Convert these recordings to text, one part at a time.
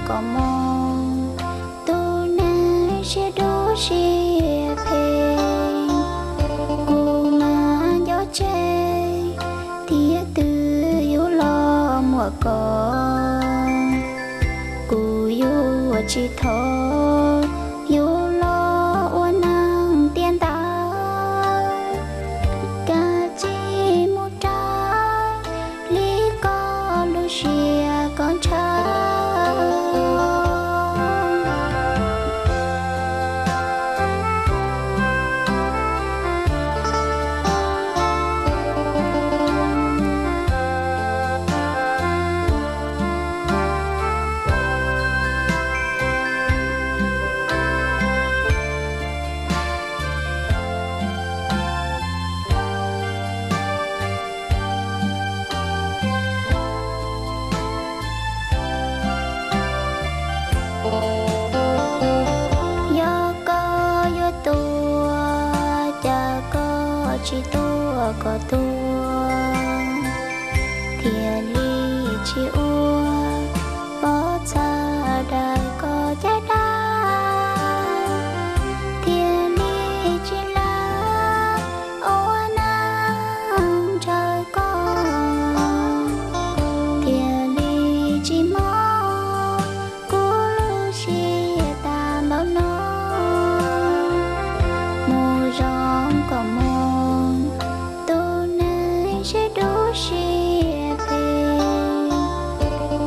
kom moo, tus neeg siab dub siab phem, kuv mas nco tseg thiab twb yuav los muaj koj. Kuv yuav tsis thov yuav los ua neeg tiaj ntawd, kav tsij mus raws li koj lub siab kom ntshaw. Yog koj yuav tuag, cas koj tsis tuag kom tuag, thiaj li tsis ua pov txhawb daws koj caj dab, thiaj li tsis lawv ua neeg ntshaw koj, thiaj li tsis mob kuv lub siab tas npaum no. Mus zoo kom mus, tus neeg siab dub siab phem,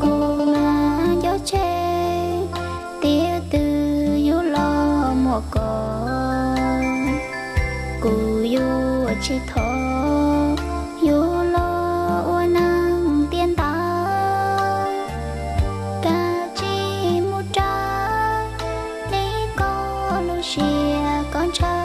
kuv mas nco tseg, tiam twg yuav los muaj koj. Kuv yuav tsis thov yuav los ua neeg tiaj ntawd, kav tsij mus raws li koj lub siab kom ntshaw.